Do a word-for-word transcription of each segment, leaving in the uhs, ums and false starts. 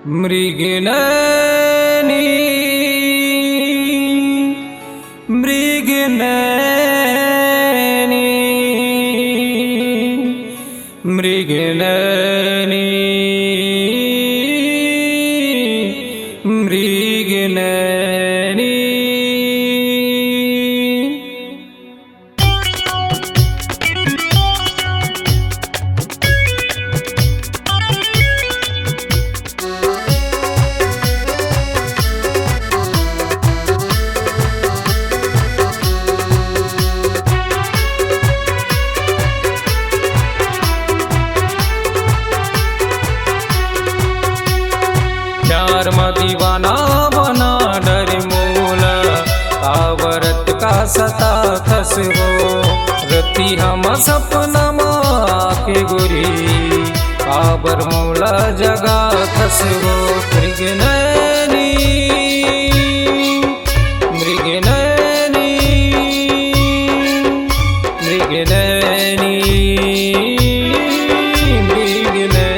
मृगनैनी, मृगनैनी, मृगनैनी, मृगनैनी। प्यार म दीवाना बना डरे मोला, काबर अतका सताथस वो। रतिहा म सपना म आके गोरी, काबर मोला जगाथस वो। मृगनैनी, मृगनैनी, मृगनैनी, मृगनैनी।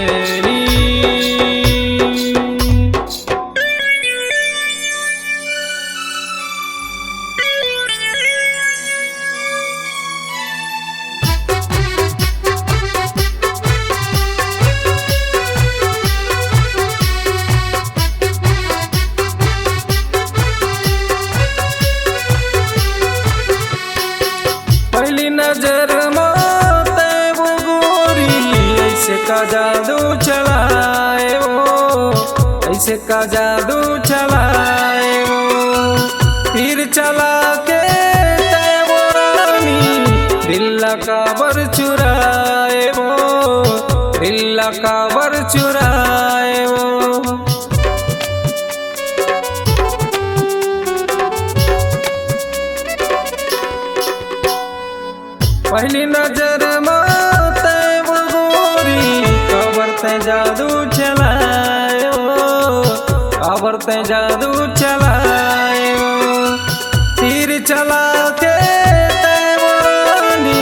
पहली नजर म तैं वो गोरी, ऐसे का जादू चलाए वो, ऐसे का जादू चलाए वो। तीर चला के तैं वो रानी, दिल ला काबर चुराए वो, दिल ला काबर चुराए वो। पहली नजर म तैं वो गोरी, काबर तैं जादू चलाए वो, काबर तैं जादू चलाए वो। तीर चला के तैं वो रानी,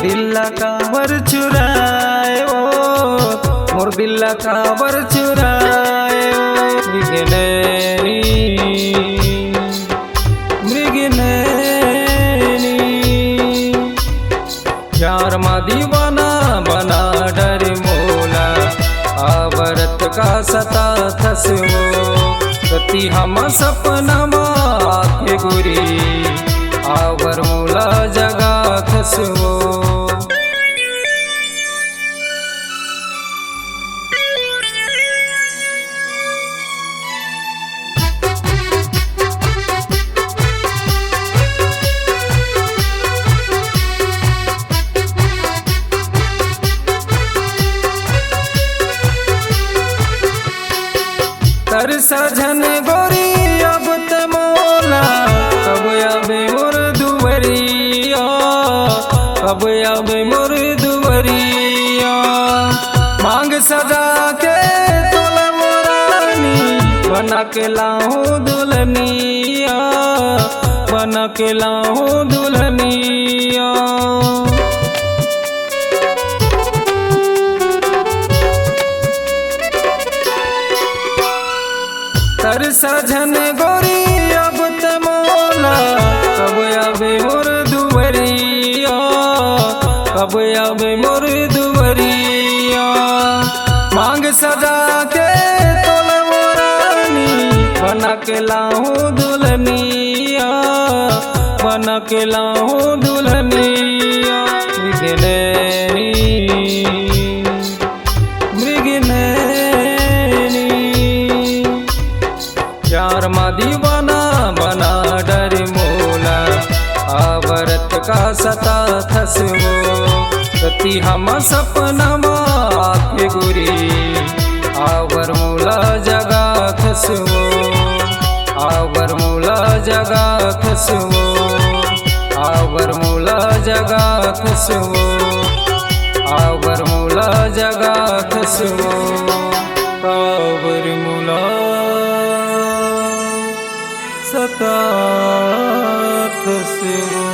दिल ला काबर चुराए वो, मोर दिल ला काबर चुराए वो। मृगनैनी, मृगनैनी, प्यार म दीवाना बना डरे मोला, काबर अतका सताथस वो। रतिहा म सपना म आके गोरी, काबर मोला जगाथस वो। तरसा झन गोरी अब तैं मोला, कब आबे मोर दुवरिया, कब आबे मोर दुवरिया। मांग सजा के तोला मोर रानी, बना के लाहूं दुल्हनिया, बना के लाहूं दुल्हनिया। तरसा झन गोरी अब तैं मोला, कब आबे मोर दुवरिया, कब आबे मोर दुवरिया। मांग सजा के तोला मोर रानी, बना के लाहूं दुल्हनिया, बना के लाहूं दुल्हनिया। मृगनैनी, मृगनैनी, प्यार म दीवाना बना डरे मोला, काबर अतका सताथस वो। रतिहा म सपना म आके गोरी, काबर मोला जगाथस वो, काबर मोला जगाथस वो, काबर मोला जगाथस वो, काबर मोला जगाथस वो, काबर मोला सताथस वो।